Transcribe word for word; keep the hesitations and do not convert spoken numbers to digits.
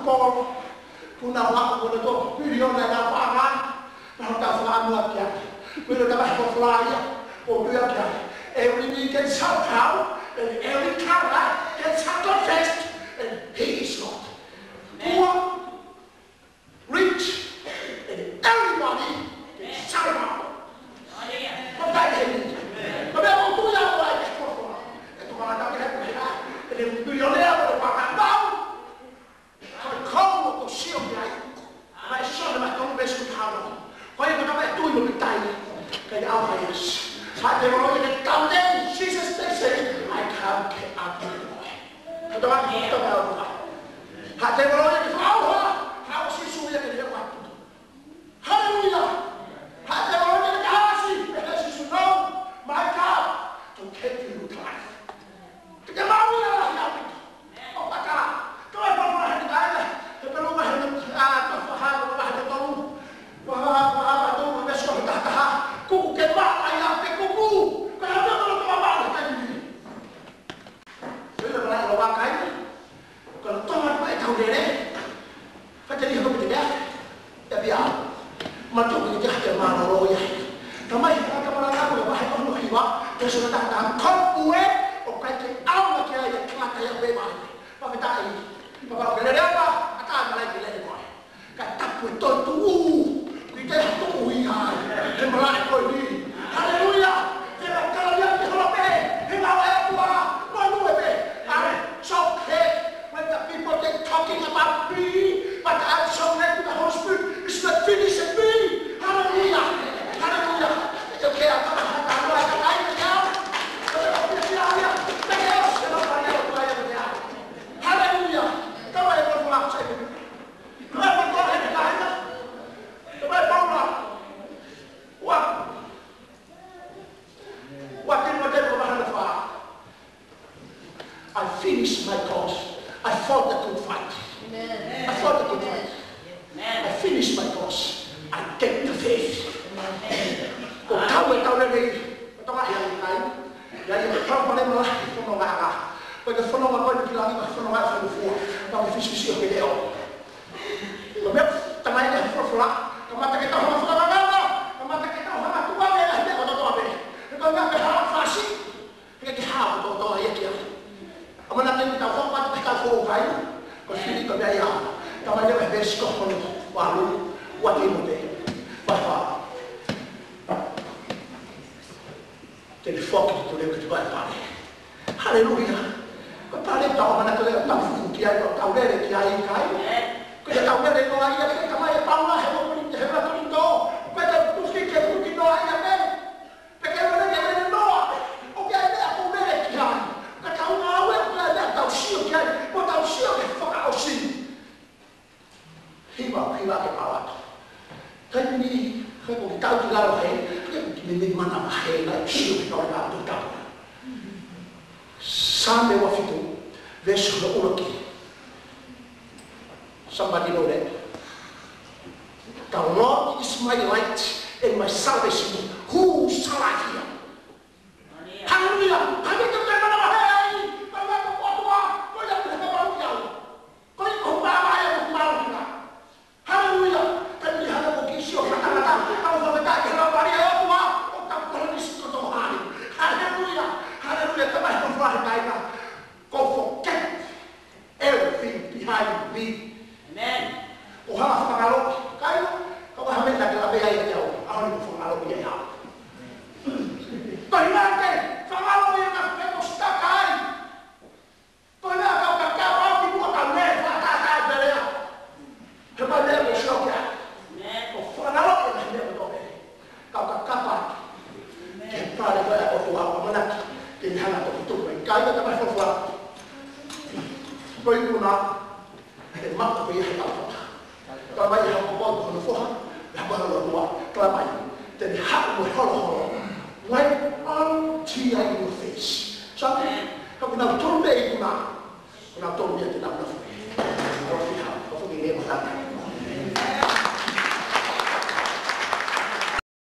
Kuo nau haʻu mo e toko piliona ʻenau paʻanga, naʻa nau fakaʻamu ki ai. Ko e tama ʻi he folofola ia, ʻoku ui au ki ai. Every knee can bow, and every tongue can confess, and he is Lord. Poor, rich, and everybody can bow. Ko e meʻa ʻoku ou tui au ai ki he folofola. ʻE tokanga atu ki he folofola. ʻE he piliona ʻoku nau fakaʻamu. Ko e kau ʻoku ou sio ki ai. Mai Sione vahe tolu veesi taha ono. Ko ia ko e tama ʻe tui mo e tai, ʻikai ʻaonga ia. Haʻu e tēvolo ia ke tautea, Jesus, they say, I come ke ʻalu mo koe. Ko e tama ʻe tui mo e tai. Haʻu e tēvolo ia ke fakaʻauha, haʻu ʻa Sīsū ia ke lele atu. Haleluia. Haʻu e tēvolo ia ke ʻasi, pehē ʻe Sīsū, no, my God, to take you to life. Te ke maʻu ia lahi ʻaupito. ʻO pata. Tau e folofola heni kaila. Hepelū vahe, ʻa, tau fakahā, vahe tolu. Vahe, vahe, vahe tolu, veesi taha taha. Kuku ke maʻu ai ʻa e kuku. Ko e hā e meʻa ʻoku tau maʻu ai ʻi he taimi ni? Ko e meʻa ʻoku tau maʻu ai. Ko e tau maʻu ai ʻetau lele. Faʻiteliha ko e meʻa. ʻE pia. Mātuʻa ko e meʻa ke mālōlō ia. Tamai, ka ka malanga ko e vahe ono hiva, veesi taha taha, ko e ʻuhi, ʻoku ʻikai ke ʻaonga ki ai ʻa e kalata ia ʻo e vahe. Fakafetaʻi, papa ʻoku ke lele ʻa, ʻatā e malaʻia ke lele koe. Ka tapu e toetuʻu, ʻikai te u tuʻu ia, he malaʻia ko eni. Haleluia, he ʻatā ia ke hola pē, he ngāue ʻa e ʻOtua, mo e nue pē. Amen. So, hey, when the people they talking about me, but I'm so led to the Holy Spirit, it's not finished in me. Hallelujah. Hallelujah. It's okay, I'm gonna have to run. Hallelujah. Hallelujah. Come on, everyone, come on, say, come on, come on, come on. What? What did, what did, what happened? I finished my course. I fought the good fight. Amen. I fought the good fight. Amen. I finished my course. I kept the faith. Amen. Ko e tau e tau lelei. Ko e tau lahi ʻa e kai. ʻIa, ʻia, tau pale malahi, fononga ʻa. Ko e fononga ko e ki langi, ko e fononga ʻa e fonofua. Tau ke fisifisi ʻo ke leʻo. Ko e meʻa, tamai ke folofola. Kamata ke tau hanga fakanganga. Kamata ke tau hanga tuʻu ange ʻa e meʻa kotoa pē. He ko e meʻa pē hala fasi. He ke hao kotoa ia ki ai. ʻAmanaki ke tau hoko atu ki he tau foʻou kai. Ko e fili ko e meʻa ia. Tamai leva he veesi ko hono valu. Ua Tīmote. Vahe fā. Te ne foki ki tuʻa leva ki he vaʻe pale. Haleluia. Ko e pale tau ʻamanaki leva tau fuʻu ki ai, tau lele ki ai kai. Ko e tau lele noa ia ki ai, tamai ʻe Paula he ua Kolinitō, he ua Kolinitō. Ko e tau puki ke puki noa ia kai. Pea ke ʻoua naʻa ke lele noa, ʻoku ʻi ai e meʻa ʻoku lele ki ai. Ka tau ngāue ʻoku ʻi ai e meʻa tau sio ki ai, mo tau sio ki he fakaʻosi. Hiva, hiva ke pau atu. Taimi ni, he ko e tau ki lalo he, he ko e kiʻi meimei manavahē naʻe sio ki he kau ʻi he tau. Saame ua fitu, veesi hono ʻuluaki. Somebody know that. The Lord is my light and my salvation. Whom shall I fear? Haleluia. Haleluia. Ko e meʻa ʻoku ou manavahē ai, ko e meʻa ʻoku ou ʻOtua, ko ia ʻoku ne fakamoʻui au. Ko ia ʻoku ou maʻu ai ʻa e moʻui māʻoniʻoni. Haleluia. Taimi ni hanga ʻo kiʻi sio fakangatangata, ʻoku ou fakafetaʻi ki he Laumālie ʻo e ʻOtua, ʻoku tau palanisi kotoa ai. Haleluia. Haleluia. Tamai, ko e folofola he taimi ni. Go forget everything behind me. Amen. Ko e hā e fakangaloʻi, kaila, ka ko e hā e meʻa naʻa ke lave ai kiate au, ʻaho ni ko e fakangaloʻi ia ʻe au. Ko e hā e fakangaloʻi naʻa ke mostaka ai. Ko e hā e kau kakapa ʻoku ʻi muʻa ka me fakatātā e pelea. He ko e meʻa ʻoku ou sio ki ai. Amen. Ko e fakangaloʻi naʻa ke mostaka ai. Kau kakapa atu. Ke pale ko e ʻOtua ʻoku ʻamanaki ke ne hanga ʻo toki tuku mai. Kaila, tamai, folofola. Ko e ʻuhinga, he maʻu ko ia he kau foha. Talamai ʻe he ʻOtua ki hono foha, ʻe he ʻOtua, talamai, te ne haʻu mo e holoholo. Wipe all tear in your face. So, ka ʻoku nau tolu pē ikuna. Ko nau tolu